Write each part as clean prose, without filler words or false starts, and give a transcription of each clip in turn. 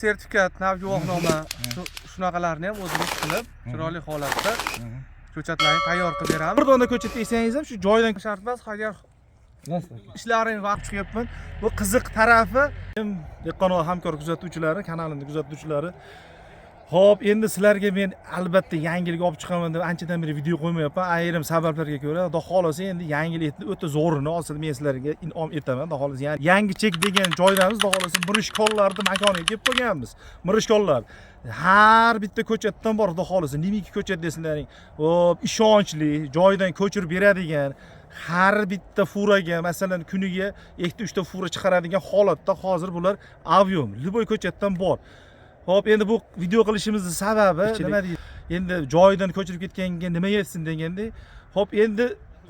Sertifikat, nav guvohnoma, shunaqalarni ham o'zimiz qilib, chiroyli holatda ko'chatlarni tayyor qilib beramiz. Bir dona ko'chat eksangiz ham shu joydan Shart emas, agar ishlaring vaqt chiqyapman. Bu qiziq tarafi, dehqon va hamkor kuzatuvchilari, kanalimni kuzatuvchilari. Xo'p, endi sizlarga men albatta yangilik olib chiqaman deb anchadan beri video qo'ymayapman. Ayrim sabablarga ko'ra, Xudo xohlasa, endi yangilikni o'ta zo'rini hozir men sizlarga in'om etaman. Xudo xohlasa, yani yangi chek degan joydamiz. Xudo xohlasa, Mirishkorlarni makoniga kelib qolganmiz. Mirishkorlar har bitta ko'chatdan bor, Xudo xohlasa, nimiki ko'chat desinlaring. Xo'p, ishonchli, joyidan ko'chirib beradigan, har bitta furaga, masalan, kuniga ikkita, uchta fura chiqaradigan holatda hozir bular объём, любой ko'chatdan bor. Xo'p, endi bu video qilishimizni sababi nima deydi? Endi joyidan ko'chirib ketganga nima yetsin deganda, xo'p, endi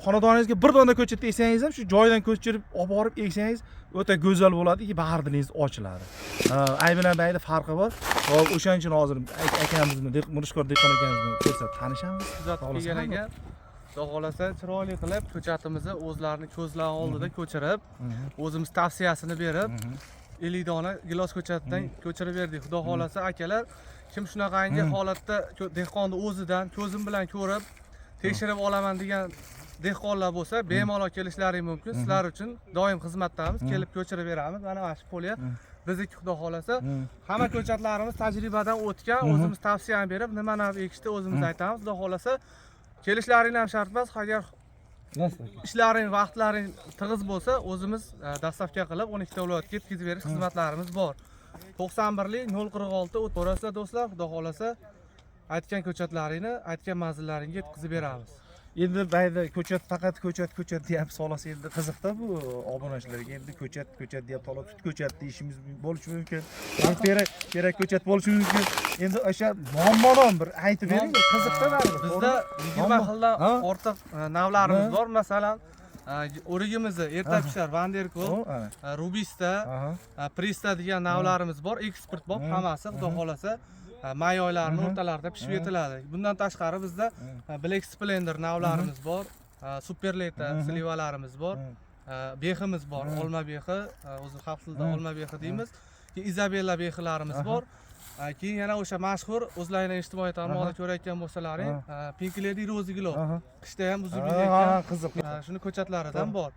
xonadoningizga bir dona ko'chat eksangiz ham shu joyidan ko'chirib olib borib eksangiz o'ta go'zal bo'ladi, bag'riningiz ochiladi. Ay bilan bayni farqi bor. Xo'p, o'shaning uchun hozir akamizni, Mirishkor dehqon akamizni ko'rsatib tanishamiz. Kuzatib Xudo kelgan xohlasa. ekan. Xudo xohlasa, chiroyli qilib ko'chatimizni o'zlarini ko'zlari oldida ko'chirib, o'zimiz tavsiyasini berib, 50 dona gilos ko'chatidan ko'chirib berdik. Xudo xohlasa, akalar, kim shunaqangi holatda dehqonni o'zidan ko'zim bilan ko'rib, tekshirib olaman degan dehqonlar bo'lsa, bemalol kelishlari mumkin. Sizlar uchun doim xizmatdamiz, kelib ko'chirib beramiz. Mana shu поле bizniki, Xudo xohlasa. Hamma ko'chatlarimiz tajribadan o'tgan, o'zimiz tavsiyani berib, nima nav ekishni o'zimiz aytamiz. Xudo xohlasa, kelishlaring ham shart emas, agar ishlaring, vaqtlaring tig'iz bo'lsa, o'zimiz доставка qilib 12 ta viloyatga yetkazib berish xizmatlarimiz bor. 91lik 046 ko'rasizlar, do'stlar, Xudo xohlasa, aytgan ko'chatlaringni aytgan manzillaringga yetkazib beramiz. Endi bayda ko'chat, faqat ko'chat, ko'chat deyapsiz, xolos. Endi qiziqda bu obunachilarga. Endi ko'chat, ko'chat deyapti, xolos, tut ko'chat deyishimiz bo'lishi mumkin, kerak kerak ko'chat bo'lishi mumkin. Endi o'sha muammoni bir aytib bering, bir qiziqda baribir. Bizda 20 Muammo. xildan Ha? ortiq navlarimiz Ha? bor. Masalan, o'rigimizni erta pishar Vanderko, O, ana. Rubista, Prista degan navlarimiz bor. Eksport bor hammasi, Xudo xohlasa, may oylarini o'rtalarida pishib yetiladi. Bundan tashqari bizda Black Splendor navlarimiz bor, Superleta слива larimiz bor, beximiz bor, olma bexi, o'zi xalq tilida olma bexi deymiz. Keyin Izabella bexilarimiz bor. Keyin yana o'sha mashhur, o'zlaringlar ijtimoiy tarmoqda ko'rayotgan bo'lsalaring, Pink Lady Rose Glow. Qishda ham uzib yeyotgan. Qiziq. Shuni ko'chatlaridan bor.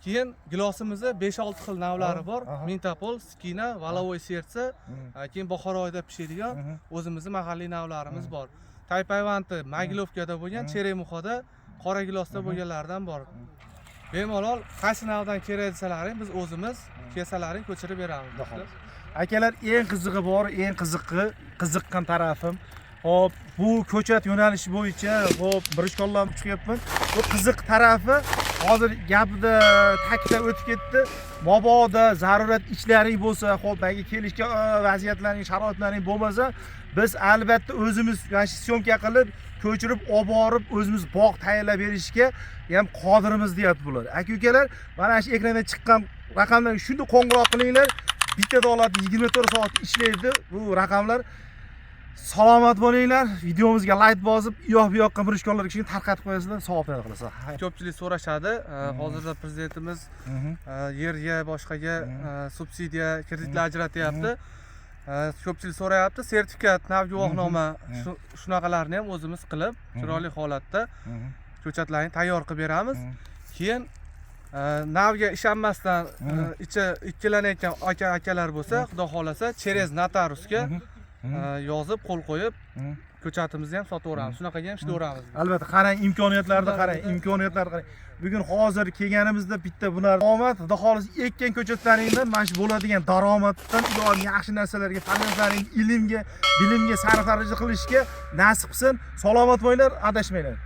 Keyin gilosimizni 5-6 xil navlari bor. Mintapol, Skina, Воловое сердце, keyin bahor oyida pishadigan o'zimizni mahalliy navlarimiz bor. Taypayvanti Mogilovkada bo'lgan, Cheremuxada qora gilosda bo'lganlaridan bor. Bemalol qaysi navdan kerak desalaring, biz o'zimiz kelsalaring ko'chirib beramiz. Xudo xohlasa. Akalar, eng qizig'i bor, eng qiziqi, qiziqqan tarafim. Xo'p, bu ko'chat yo'nalishi bo'yicha, xo'p, Mirishkorlarni chiqyapman. Bu qiziq tarafi hozir gapida ta'kidlab o'tib ketdi. Mabodo zarurat ishlaring bo'lsa, xo'p, menga kelishga vaziyatlaring, sharoitlaring bo'lmasa, biz albatta o'zimiz mana shu съёмка qilib, ko'chirib olib borib, o'zimiz bog' tayyorlab berishga ham qodirmiz deyapti bular. Aka ukalar, mana shu ekranda chiqqan raqamlarga shunday qo'ng'iroq qilinglar. Bitta davlat 24 soat ishlaydi bu raqamlar. Salomat bo'linglar. Videomizga layk bosib, u yoq bu yoqqa mirishkorlarga kichkina tarqatib qo'yasizlar, savob qilasizlar. Ko'pchilik so'rashadi, hozirda prezidentimiz yerga, boshqaga subsidiya, kreditlar ajratyapti. Ko'pchilik so'rayapti, sertifikat, nav guvohnoma, shunaqalarni ham o'zimiz qilib, chiroyli holatda ko'chatlarni tayyor qilib beramiz. Keyin navga ishonmasdan ichi ikkilanayotgan aka akalar bo'lsa, Xudo xohlasa, через notariusga yozib, qo'l qo'yib, ko'chatimizni ham sotaveramiz. Shunaqaga ham ishlayveramiz. Albatta, qarang, imkoniyatlarni qarang, imkoniyatlarni qarang. Bugun hozir kelganimizda bitta bular omad, Xudo xohlasa, ekkan ko'chatlaringdan mana shu bo'ladigan daromaddan iloyim yaxshi narsalarga, farzandlaring ilmga, bilimga sarf qilishga nasib qilsin. Salomat bo'linglar, adashmanglar.